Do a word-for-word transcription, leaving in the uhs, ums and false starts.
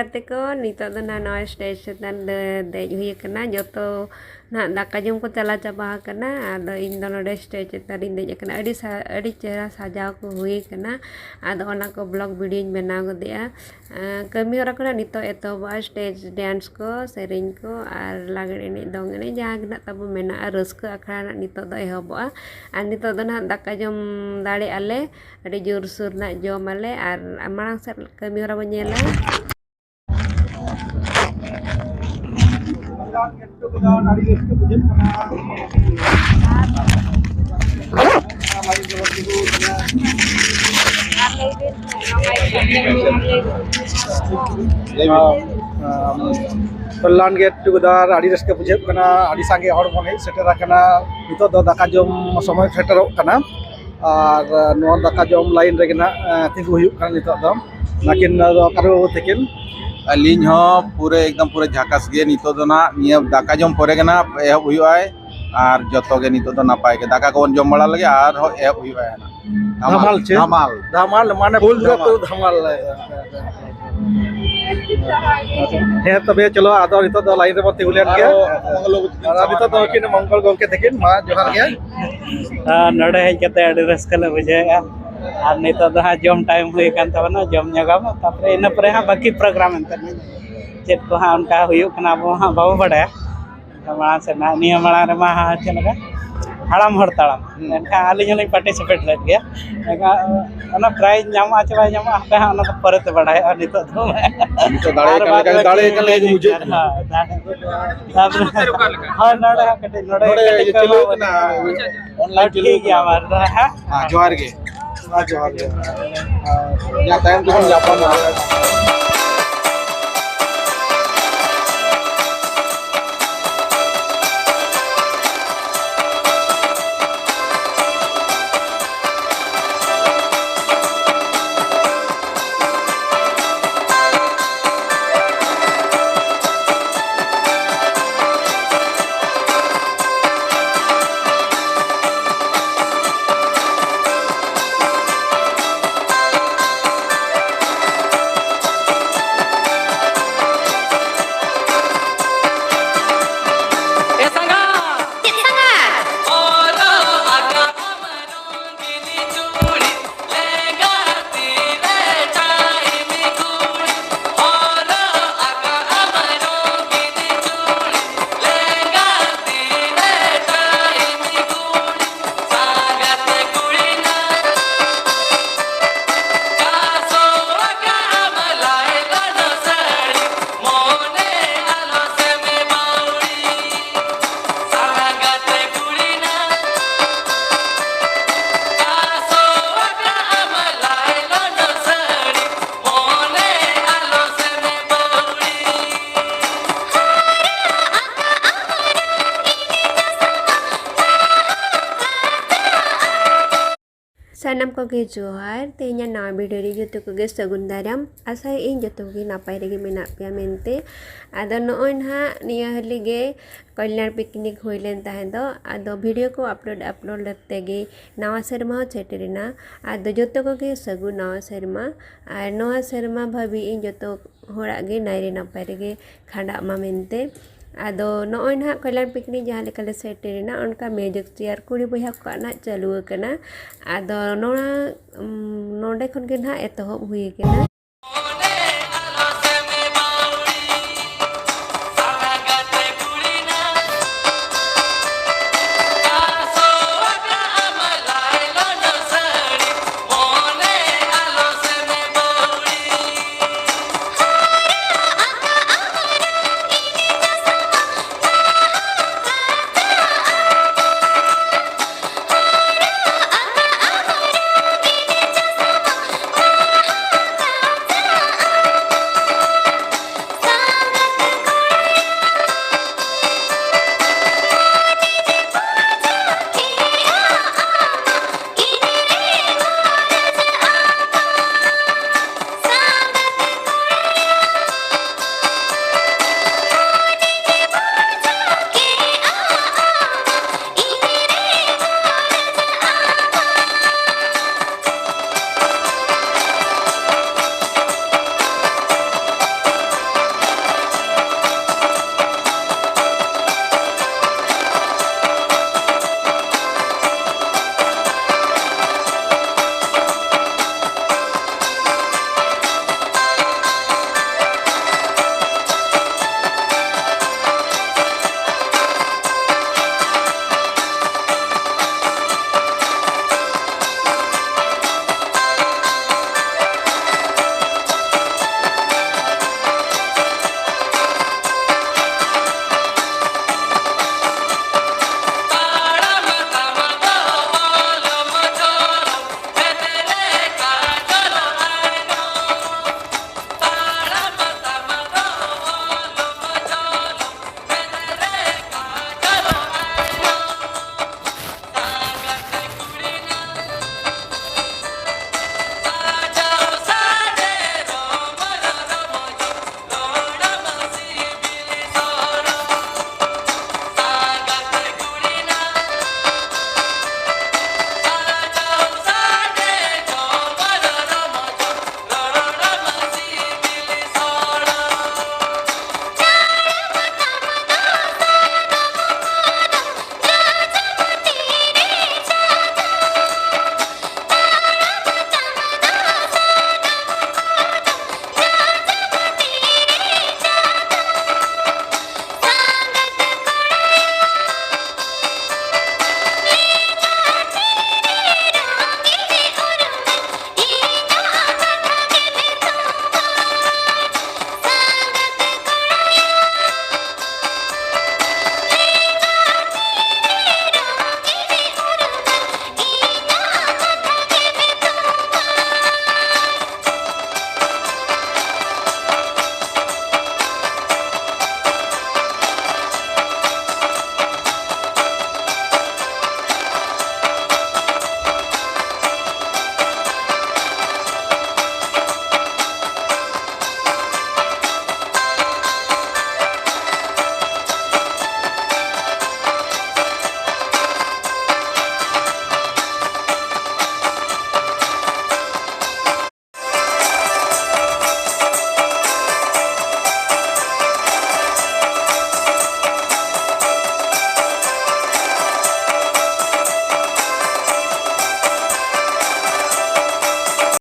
ᱜᱟᱛᱮ ᱠᱚ, ᱱᱤᱛᱚᱜ ᱫᱚ ᱱᱟᱦᱟᱜ ᱱᱚᱣᱟ ᱥᱴᱮᱡᱽ ᱪᱮᱛᱟᱱ ᱨᱮ ᱫᱮᱡ ᱦᱩᱭ ᱟᱠᱟᱱᱟ᱾ ᱡᱚᱛᱚ ᱱᱟᱦᱟᱜ ᱫᱟᱠᱟ ᱡᱚᱢ ᱠᱚ ᱪᱟᱞᱟᱣ ᱪᱟᱵᱟ ᱟᱠᱟᱱᱟ᱾ ᱟᱫᱚ ᱤᱧ ᱫᱚ ᱱᱚᱰᱮ ᱥᱴᱮᱡᱽ ᱪᱮᱛᱟᱱ ᱨᱤᱧ ᱫᱮᱡ ᱟᱠᱟᱱᱟ᱾ ᱟᱹᱰᱤ ᱥᱟ-, ᱟᱹᱰᱤ ᱪᱮᱦᱨᱟ ᱥᱟᱡᱟᱣ ᱠᱚ ᱦᱩᱭ ᱟᱠᱟᱱᱟ᱾ ᱟᱫᱚ ᱚᱱᱟ ᱠᱚ ᱵᱞᱚᱜ ᱵᱷᱤᱰᱤᱭᱳᱧ ᱵᱮᱱᱟᱣ ᱜᱚᱫᱮᱜᱼᱟ᱾ ᱟᱸ, ᱠᱟᱹᱢᱤ ᱦᱚᱨᱟ ᱠᱚ ᱱᱟᱦᱟᱜ ᱱᱤᱛᱚᱜ ᱮᱛᱚᱦᱚᱵᱚᱜᱼᱟ᱾ ᱥᱴᱮᱡᱽ ᱰᱮᱱᱥ ᱠᱚ, ᱥᱮᱨᱮᱧ ᱠᱚ ᱟᱨ ᱞᱟᱜᱽᱲᱮ ᱮᱱᱮᱡ, ᱫᱚᱝ ᱮᱱᱮᱡ, ᱡᱟᱦᱟᱸ ᱜᱮ ᱱᱟᱦᱟᱜ ᱛᱟᱵᱚ ᱢᱮᱱᱟᱜᱼᱟ, ᱨᱟᱹᱥᱠᱟᱹ ᱟᱠᱷᱲᱟ ᱱᱟᱦᱟᱜ ᱱᱤᱛᱚᱜ ᱫᱚ ᱮᱦᱚᱵᱚᱜᱼᱟ᱾ ᱟᱨ ᱱᱤᱛᱚᱜ ᱫᱚ ᱱᱟᱦᱟᱜ ᱫᱟᱠᱟ ᱡᱚᱢ ᱫᱟᱲᱮᱭᱟᱜᱼᱟ ᱞᱮ᱾ ᱟᱹᱰᱤ ᱡᱳᱨᱥᱳᱨ ᱱᱟᱜ ᱡᱚᱢ ᱟᱞᱮ ᱟᱨ ᱢᱟᱲᱟᱝ ᱥᱮᱫ ᱠᱟᱹᱢᱤ ᱦᱚᱨᱟ ᱵᱚᱱ ᱧᱮᱞᱟ᱾ ᱞᱟᱹᱭ ᱢᱮ᱾ ᱠᱚᱞᱞᱟᱱ ᱜᱮᱴ ᱴᱩᱜᱮᱫᱟᱨ ᱟᱹᱰᱤ ᱨᱟᱹᱥᱠᱟᱹ ᱵᱩᱡᱷᱟᱹᱜ ᱠᱟᱱᱟ᱾ ᱟᱹᱰᱤ ᱥᱟᱸᱜᱮ ᱦᱚᱲ ᱵᱚᱱ ᱦᱮᱡ ᱥᱮᱴᱮᱨ ᱟᱠᱟᱱᱟ᱾ ᱱᱤᱛᱚᱜ ᱫᱚ ᱫᱟᱠᱟ ᱡᱚᱢ ᱥᱚᱢᱚᱭ ᱥᱮᱴᱮᱨᱚᱜ ᱠᱟᱱᱟ᱾ ᱟᱨ, ᱟᱨ ᱱᱚᱣᱟ ᱫᱟᱠᱟ ᱡᱚᱢ ᱞᱟᱭᱤᱱ ᱨᱮᱜᱮ ᱱᱟᱜ, ᱮ, ᱛᱤᱸᱜᱩ ᱦᱩᱭᱩᱜ ᱠᱟᱱᱟ ᱱᱤᱛᱚᱜ ᱫᱚ᱾ ᱱᱟᱹᱠᱤᱱ ᱫᱚ ᱠᱟᱨᱩ ᱵᱟᱹᱵᱩ ᱛᱟᱹᱠᱤᱱ᱾ ᱟᱹᱞᱤᱧ ᱦᱚᱸ ᱯᱩᱨᱟᱹ ᱮᱠᱫᱚᱢ ᱯᱩᱨᱟᱹ ᱡᱷᱟᱠᱟᱥ ᱜᱮ᱾ ᱱᱤᱛᱚᱜ ᱫᱚ ᱱᱟᱜ ᱱᱤᱭᱟᱹ ᱫᱟᱠᱟ ᱡᱚᱢ ᱯᱚᱨᱮ ᱜᱮ ᱱᱟᱜ ᱮᱦᱚᱵ ᱦᱩᱭᱩᱜᱼᱟ᱾ ᱟᱨ ᱡᱚᱛᱚ ᱜᱮ ᱱᱤᱛᱚᱜ ᱫᱚ ᱱᱟᱯᱟᱭ ᱜᱮ᱾ ᱫᱟᱠᱟ ᱠᱚᱵᱚᱱ ᱡᱚᱢ ᱵᱟᱲᱟ ᱞᱮᱜᱮ, ᱟᱨᱦᱚᱸ ᱮᱦᱚᱵ ᱦᱩᱭᱩᱜᱼᱟ ᱱᱟᱜ᱾ ᱫᱷᱟᱢᱟᱞ ᱪᱮ? ᱫᱷᱟᱢᱟᱞ᱾ ᱫᱷᱟᱢᱟᱞ ᱢᱟᱱᱮ ᱯᱩᱨᱟᱹ ᱫᱷᱟᱢᱟᱞ᱾ ᱛᱚ ᱫᱷᱟᱢᱟᱞ᱾ ᱦᱮᱸ, ᱛᱚᱵᱮ ᱪᱚᱞᱚ, ᱟᱫᱚ ᱱᱤᱛᱚᱜ ᱫᱚ ᱞᱟᱭᱤᱱ ᱨᱮᱵᱚᱱ ᱛᱤᱸᱜᱩ ᱞᱮᱱ ᱜᱮ᱾ ᱟᱨ ᱱᱤᱛᱚᱜ ᱫᱚ ᱩᱱᱠᱤᱱ ᱢᱚᱝᱜᱚᱞ ᱜᱚᱢᱠᱮ ᱛᱟᱹᱠᱤᱱ, ᱢᱟ ᱡᱚᱦᱟᱨ ᱜᱮ᱾ ᱟᱨ ᱱᱚᱰᱮ ᱦᱮᱡ ᱠᱟᱛᱮ ᱟᱹᱰᱤ ᱨᱟᱹᱥᱠᱟᱹ ᱞᱮ ᱵᱩᱡᱷᱟᱹᱣᱮᱫᱼᱟ᱾ ᱟᱨ ᱱᱤᱛᱚᱜ ᱫᱚ ᱦᱟᱸᱜ ᱡᱚᱢ ᱴᱟᱭᱤᱢ ᱦᱩᱭ ᱟᱠᱟᱱ ᱛᱟᱵᱚᱱᱟ, ᱡᱚᱢ ᱧᱚᱜᱟᱵᱚᱱ, ᱛᱟᱯᱚᱨᱮ ᱤᱱᱟᱹ ᱯᱚᱨᱮ ᱦᱟᱸᱜ ᱵᱟᱹᱠᱤ ᱯᱨᱳᱜᱨᱟᱢ ᱮᱱᱛᱮᱫ ᱪᱮᱫ ᱠᱚ ᱦᱟᱸᱜ ᱚᱱᱠᱟ ᱦᱩᱭᱩᱜ ᱠᱟᱱᱟ, ᱟᱵᱚ ᱦᱟᱸᱜ ᱵᱟᱵᱚ ᱵᱟᱰᱟᱭᱟ᱾ ᱢᱟᱲᱟᱝ ᱥᱮᱫ ᱱᱟᱦᱟᱜ, ᱱᱤᱭᱟᱹ ᱢᱟᱲᱟᱝ ᱨᱮᱢᱟ ᱦᱟᱸᱜ ᱪᱮᱫ ᱞᱮᱠᱟ ᱦᱟᱲᱟᱢ ᱦᱚᱲ ᱛᱟᱲᱟᱢ, ᱦᱩᱸ᱾ ᱢᱮᱱᱠᱷᱟᱱ ᱟᱹᱞᱤᱧ ᱦᱚᱸᱞᱤᱧ ᱯᱟᱨᱴᱤᱥᱤᱯᱮᱴ ᱞᱮᱫ ᱜᱮᱭᱟ᱾ ᱢᱮᱱᱠᱷᱟᱱ ᱚᱱᱟ ᱯᱨᱟᱭᱤᱡᱽ ᱧᱟᱢᱚᱜᱼᱟ ᱪᱮ ᱵᱟᱭ ᱧᱟᱢᱚᱜᱼᱟ, ᱦᱟᱯᱮ ᱦᱟᱸᱜ ᱚᱱᱟ ᱫᱚ ᱯᱚᱨᱮ ᱛᱮ ᱵᱟᱲᱟᱭᱚᱜᱼᱟ᱾ ᱱᱤᱛᱚᱜ ᱫᱚ ᱱᱤᱛᱚᱜ ᱫᱟᱲᱮ ᱟᱨ ᱠᱟᱱ ᱵᱟᱫ ᱞᱮᱠᱟ, ᱵᱟᱹᱠᱤ ᱫᱟᱲᱮ ᱠᱟᱱ ᱞᱮᱠᱟ ᱜᱮ ᱵᱩᱡᱷᱟᱹᱜ ᱠᱟᱱᱟ᱾ ᱦᱳᱭ, ᱫᱟᱲᱮ᱾ ᱛᱟᱯᱚᱨᱮ ᱦᱳᱭ, ᱱᱚᱰᱮ ᱦᱚᱸ ᱠᱟᱹᱴᱤᱡ, ᱱᱚᱰᱮ ᱱᱚᱰᱮ ᱠᱟᱹᱴᱤᱡ ᱤᱭᱟᱹ ᱠᱚ ᱪᱟᱹᱞᱩ ᱮᱢᱟ ᱠᱟᱱᱟ᱾ ᱵᱚᱱᱟ᱾ ᱚᱱᱞᱟᱭᱤᱱ ᱦᱳᱭ, ᱪᱟᱹᱞᱩ ᱴᱷᱤᱠ ᱜᱮᱭᱟ, ᱠᱟᱱᱟ᱾ ᱢᱟ ᱛᱚᱵᱮ, ᱦᱮᱸ? ᱦᱮᱸ, ᱡᱚᱦᱟᱨ ᱜᱮ᱾ ᱦᱮᱸ, ᱡᱚᱦᱟᱨ ᱜᱮ᱾ ᱦᱮᱸ, ᱛᱟᱭᱚᱢ ᱛᱮᱵᱚᱱ ᱧᱟᱯᱟᱢᱟ᱾ ᱥᱟᱱᱟᱢ ᱠᱚᱜᱮ ᱡᱚᱦᱟᱨ᱾ ᱛᱮᱦᱮᱧᱟᱜ ᱱᱟᱣᱟ ᱵᱷᱤᱰᱤᱭᱳ ᱨᱮ ᱡᱚᱛᱚ ᱠᱚᱜᱮ ᱥᱟᱹᱜᱩᱱ ᱫᱟᱨᱟᱢ᱾ ᱟᱥᱟᱭᱮᱫ ᱟᱹᱧ ᱡᱚᱛᱚ ᱠᱚᱜᱮ ᱱᱟᱯᱟᱭ ᱨᱮᱜᱮ ᱢᱮᱱᱟᱜ ᱯᱮᱭᱟ ᱢᱮᱱᱛᱮ᱾ ᱟᱫᱚ ᱱᱚᱜᱼᱚᱭ ᱱᱟᱦᱟᱜ ᱱᱤᱭᱟᱹ ᱦᱟᱹᱞᱤ ᱜᱮ ᱠᱚᱞᱭᱟᱬ ᱯᱤᱠᱱᱤᱠ ᱦᱩᱭ ᱞᱮᱱ ᱛᱟᱦᱮᱸ ᱫᱚ, ᱟᱫᱚ ᱵᱷᱤᱰᱤᱭᱳ ᱠᱚ ᱟᱯᱞᱳᱰ ᱟᱯᱞᱳᱰ ᱛᱮᱜᱮ ᱱᱟᱣᱟ ᱥᱮᱨᱢᱟ ᱦᱚᱸ ᱥᱮᱴᱮᱨᱮᱱᱟ᱾ ᱟᱫᱚ ᱡᱚᱛᱚ ᱠᱚᱜᱮ ᱥᱟᱹᱜᱩᱱ ᱱᱟᱣᱟ ᱥᱮᱨᱢᱟ᱾ ᱟᱨ ᱱᱚᱣᱟ ᱥᱮᱨᱢᱟ ᱵᱷᱟᱹᱵᱤᱡ ᱤᱧ ᱡᱚᱛᱚ ᱦᱚᱲᱟᱜ ᱜᱮ ᱱᱟᱭᱨᱮ ᱱᱟᱯᱟᱭ ᱨᱮᱜᱮ ᱠᱷᱟᱸᱰᱟᱜ ᱢᱟ ᱢᱮᱱᱛᱮ᱾ ᱟᱫᱚ ᱱᱚᱜᱼᱚᱭ ᱱᱟᱦᱟᱜ ᱠᱚᱞᱭᱟᱬ ᱯᱤᱠᱱᱤᱠ ᱡᱟᱦᱟᱸ ᱞᱮᱠᱟ ᱞᱮ ᱥᱮᱴᱮᱨᱮᱱᱟ, ᱚᱱᱠᱟ ᱢᱤᱣᱡᱤᱠ ᱪᱮᱭᱟᱨ ᱠᱩᱲᱤ ᱵᱚᱭᱦᱟ ᱠᱚᱣᱟᱜ ᱱᱟᱦᱟᱜ ᱪᱟᱹᱞᱩ ᱟᱠᱟᱱᱟ᱾ ᱟᱫᱚ ᱱᱚᱣᱟ, ᱩᱢ, ᱱᱚᱰᱮ ᱠᱷᱚᱱ ᱜᱮ ᱱᱟᱦᱟᱜ ᱮᱛᱚᱦᱚᱵ ᱦᱩᱭ ᱟᱠᱟᱱᱟ᱾